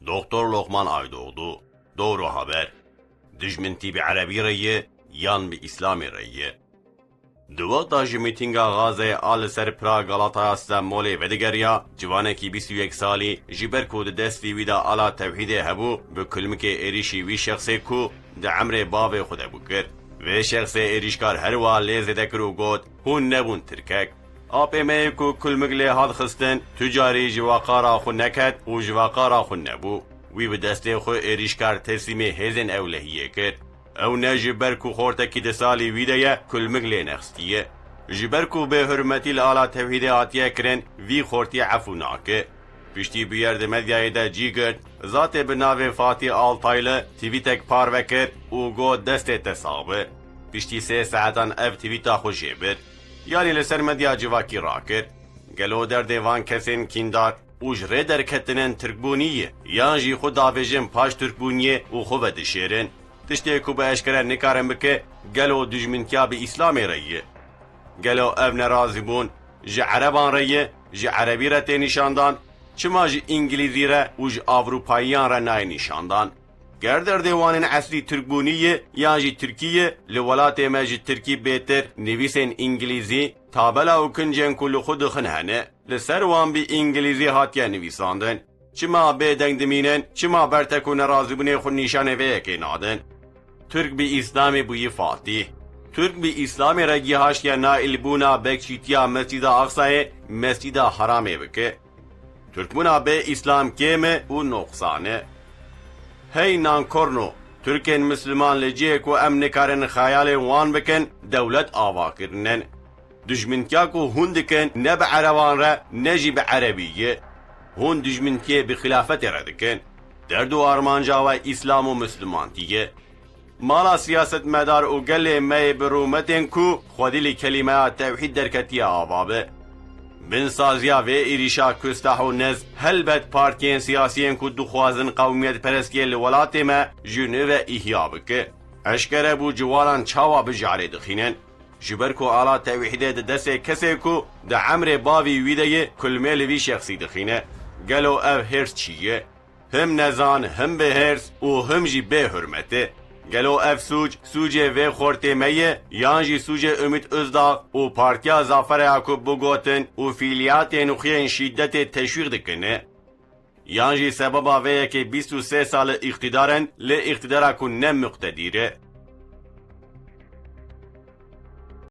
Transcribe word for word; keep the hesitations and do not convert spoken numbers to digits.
Doktor Lokman Aydoğdu, Doğru Haber. Dijmintî bi erebî re ye yan bi îslamê re ye? Di wexta ji mîtînga Gazeyê a li ser pira Galataya Stenbolê vedigeriya, ciwanekî bîst û yek salî ji ber ku di destî wî de ala tewhîdê hebû, bi kulmikê êrîşî wî şexsê ku di emrê bavê xwe de bû kir. Vê şexsê êrîşkar her wiha lê zêde kir û got, "Hûn nebûn tirkek." Apê me yê ku kulmik lê hat xistin, tu carî ji waqara xwe neket û ji waqara xwe nebû. Wî bi destê xwe êrîşkar teslîmê hêzên ewlehiyê kir. Ew ne ji ber ku xortekî di salî wî de ye, kulmik lê nexstiye. Ji ber ku bêhurmetî li ala tewhîdê hatiye kirin, vî xortî efû nake. Piştî bûyer di medyayê de cî girt, zatê bi navê Fatî Altaylı twîtek parve kir û got, "Destê te sax be." Piştî sê saetan ev twîta xwe jê bir. Yanî li ser medya civakî rakir. Gelo derdê van kesên kîndar û ji rê derketinin tirkbûnî ye, yan jî xwe davêjin paş tirkbûniyê û xwe vedişêrin? Tiştê ku bi eşkere nikarin bike, gelo dijmintiya bi Îslamê re ye? Gelo ev nerazîbûn ji ereban re ye, ji erebî re tê nîşandan? Çima ji îngilîzî re û ji avrupayiyan re nayê nîşandan? Ger derdê wan ên eslî tirkbûnî ye yan jî tirkî ye, li welatê me ji tirkî bêtir nivîsên îngilîzî, tabela û kincên ku li xwe dixin hene. Li ser wan bi îngilîzî hatiye nivîsandin. Çima bêdeng dimînin, çima bertek û nerazîbûnê xwe nîşanê vê yekê nadin? Tirk bi Îslamê bûyî Fatîh. Tirk bi Îslamê re gihaştiye naîlbûna bekçîtiya Mescîda Aqsayê Mescîda Haramê bike. Tirkbûna bê Îslam kêm e û noqsan e. Hey nankorno, Tirkên Misliman li cihê ku em nikarin xeyalên wan bikin, dewlet ava kirinin. Dijmintiya ku hûn dikin ne bi ereban re ne jî bi erebî ye. Hûn dijmintiyê bi xilafetê re dikin. Derd û armanca we Îslam û Mislimantî ye. Mala siyasetmedar û gelê me yê bi rûmetên ku xwedî li kelîmeya tewhîd derketiye ava be. Binsaziya vê êrîşa kustah û nez helbet partiyên siyasiyên ku dixwazin qewmiyetperestiyê li welatê me ji nû ve îhya bike. Eşkere bû ciwanan çawa bi jarê dixînin. Ji ber ku ala tewhîdê di destê kesê ku di emrê bavî wî de yê kulmê li vî şexsî dixîne. Gelo ev hêrs çi ye? Him nezan, him bi hêrs û him jî bê hurmet e. Gelo ev sûc, sûcê vê xortê me ye, yan jî sûcê Umît Ozdağ û Partiya Zafereya ku bigotin û fîliyatên xwe yên şîdetê teşwîq dikin e? Yan jî sebeba vê yekê bîst û sê sal e îqtîdar in, lê îqtîdara ku ne muqtedîr e.